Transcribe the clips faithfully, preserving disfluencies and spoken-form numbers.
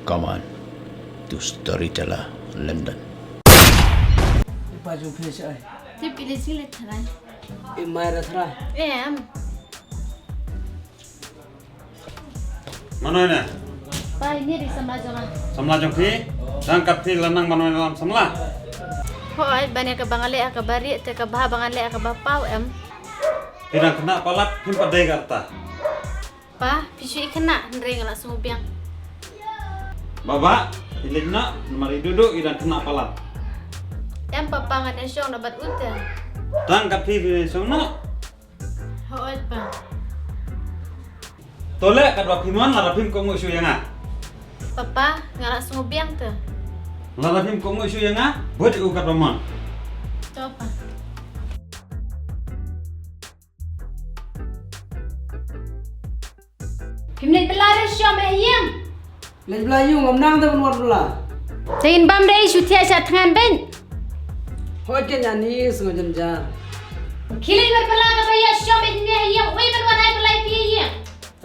Come on to Storyteller London. Ipa jong phi shaei? Tip ili jinglet tharai. I Mai ra tharai. Em. Mano ine? Pa, ine ri samla jong nga. Samla jong phi? Dang kat phi la nang mano ine lam samla? Hooid, ban ïa kaba nga leh ïa kaba rieh te kaba bha ba nga leh ïa kaba paw em. Phi dang khynnah palat, phim pat dei ka rta. Pa, phi shu ïa khynnah, hynrei nga la sngewbiang. Bah bah, phi leit noh, namar i Duhduh i dang khynnah palat. Em papa, ngan ïa shong noh bad u te. Tang kat phi phi shong noh. Hooid pa. To leh katba phi mon, lada phim kohnguh shuh ïa nga. Papa, nga la sngewbiang te. Lada phim kohnguh shuh ïa nga, bud ïa u katba mon. To pa. Phim leit bylla re, shu mih ïing. Leit bylla ïing, ngam nang te ban wad bylla. Te in bam re, shu thiah sha thngan beiñ. Hooid, kane ani sngew jynjar. Khie leit wad bylla kaba ïa, shu mih ïing, uei ban wad ai bylla ïa phi ïing.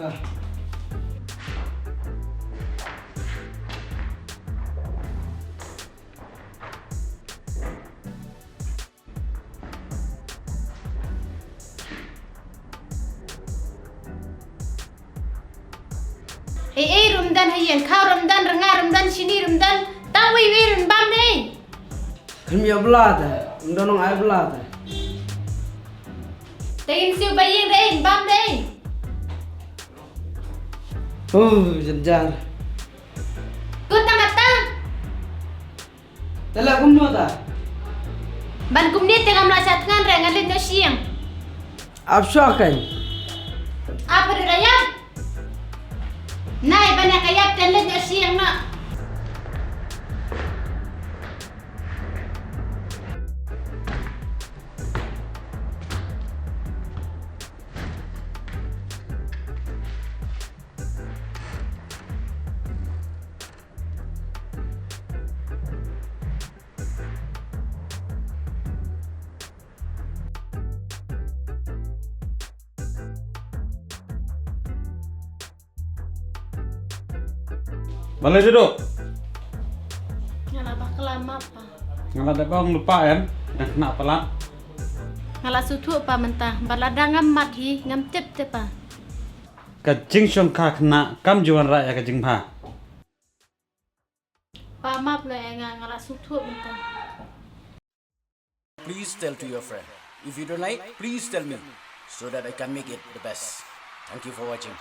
Ah. Hei, ei ruh ym don ha ïing, khaw ruh ym don, rnga ruh ym don, shini ruh ym don, tang uwei uwei ruh ym bam de. Khyndiat bylla te, ym don nong ai bylla te. Te ngin siew ba ïing de, ym bam de. Oh, jynjar. Kut tang kata. Te leh kumno ta? Ban kumne te ngam lah shah thngan re, ngan leit noh sha ïing. Ap shuwa kein. Ap haduh da ïap. Nai ban ïa ka ïap te leit noh sha ïing noh. Balei dei, Duh? Nga la bakla, map pa. Nga la dep ong lypa em, dang khynnah palat. Nga la sngewthuh pa mynta, bad lada ngam mad hi ngam tip te pa. Ka jingshongkha khynnah kam ju wanrah ïa ka jingbha. Pa map noh ïa nga, nga la sngewthuh mynta. Please tell to your friend. If you don't like, please tell me, so that I can make it the best. Thank you for watching.